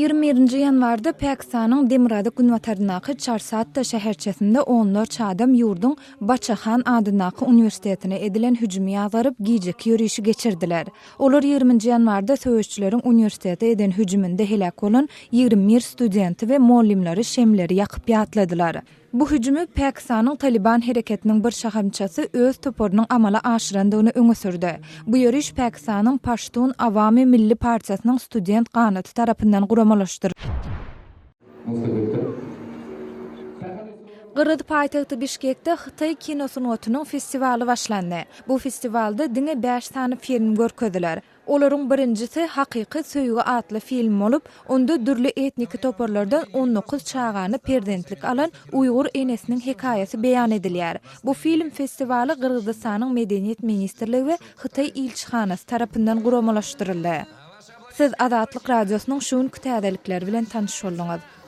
21-nji ýanwarda Pakistanyň demirgazyk-günbataryndaky Çarsatta şäherçesinde onlarça adam ýurduň Baça Han adyndaky uniwersitetine edilen hüjümi ýazgaryp, gijeki ýörişi geçirdiler. Olar ýigriminji ýanwarda söweşçileriň uniwersitete eden hüjüminde heläk bolan 21 studenti we mugallymlary şemleri ýakyp ýatladylar. Bu hüjümi Pakistanyň Talyban hereketiniň bir şahamçasy öz toparynyň amala aşyrandygyny öňe sürdi. Bu ýöriş Pakistanyň Paştun Awami Milli partiýasynyň student ganaty tarapyndan guramalaşdyryldy. Gyrgyz paýtagty Bişkekde hytaý kino sungatynyň festiwaly başlandy. Bu festiwalda diňe bäş sany film görkeziler. Olaryň birinjisi Hakyky söýgi atly film bolup, onda dürli etniki toparlardan 19 çagany perzentlik alan uýgur enesiniň hekaýasy beýan edilýär. Bu film festiwaly Gyrgyzystanyň Medeniýet ministrligi we Hytaý ilçihanasy tarapyndan guramalaşdyryldy. Siz Azatlyk Radiosynyň şu günki täzelikleri bilen tanyş bolduňyz.